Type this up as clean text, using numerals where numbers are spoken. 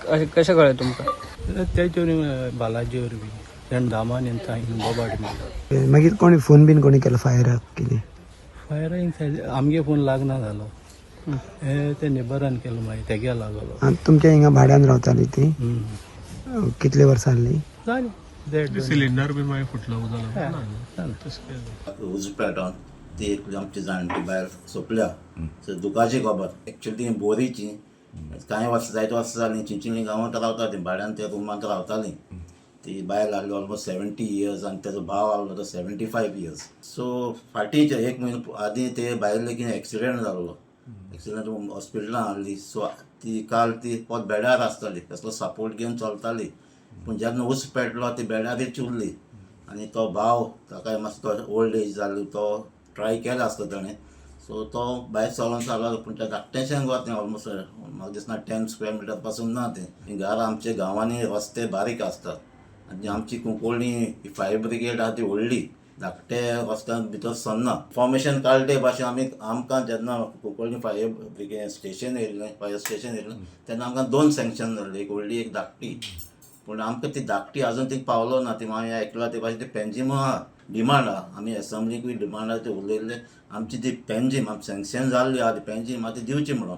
अशें कशें कळ्ळें तुमकां? तेचे बालाजी वरवीं तेणें दामान हिंगा बोबाट मारलो. मागीर कोणी फोन बीन कोणी केलो फायराक कितें? फायरींग आमगे फोन लागना जालो, हे ते नेबरान केलो, मागीर तेगे लागलो. आनी तुमच्या हिंगा भाड्यान रावताली ती? कितले वर्सां जाली? जालें देड दोन. सिलिंडर बी मागीर फुटलो उदक. जालें. उजो पेटोवन ती एकली आमची जाणटी बायल सोंपल्या. सो दुखाची खबर. एक्चुली ती बोरीची. कांय वर्सां, जायते वर्सां जालीं चिंचिली गांवांत रावता ती, भाड्यान त्या रुमांत रावताली. ती बायल आहली ऑलमोस्ट 70 इयर्स आनी तेजो भाव आहलो तो 75 इयर्स. सो फाटींच एक म्हयनो आदीं ते बायलेक एक्सिडेंट जाल्लो, एक्सिडेंट हॉस्पिटलान आहली. सो ती काल ती परत बेडार आसताली, कसलो सपोर्ट घेवन चलताली, पूण जेन्ना उस पेटलो ती बेडारूच उरली. आनी तो भाव ताका मातसो तो ओल्ड एज जाली, तो ट्राय केला आसता ताणें. सो तो भायर चलोन चलो, पूण तें धाकटेंशें घर तें, ऑलमोस्ट म्हाका दिसना 10 स्क्वेर मिटर पासून ना तें घर. आमच्या गांवांनी रस्ते बारीक आसतात आनी आमची कुंकळ्ळी फायर ब्रिगेड आहा ती व्हडली, धाकटे रस्त्यान भितर सरना. इन्फॉर्मेशन काडले ते भाशेन आमी आमकां जेन्ना कुंकळ्ळी फायर ब्रिगेड स्टेशन येयल्लें, फायर स्टेशन येयल्लें तेन्ना आमकां दोन सँक्शन जाल्ले, एक व्हडली एक धाकटी. पूण आमकां ती धाकटी अजून ती पावलो ना. ती मागीर आयकलां ते भाशेन ती पेंजीम आहा, डिमांड आहा. आमी एसेंब्लीकूय डिमांड आहा, ती उलयल्ले आमची ती पेंजीम आमची सँक्शन जाल्ली आहा, ती पेंजीम आहा ती दिवची म्हणून.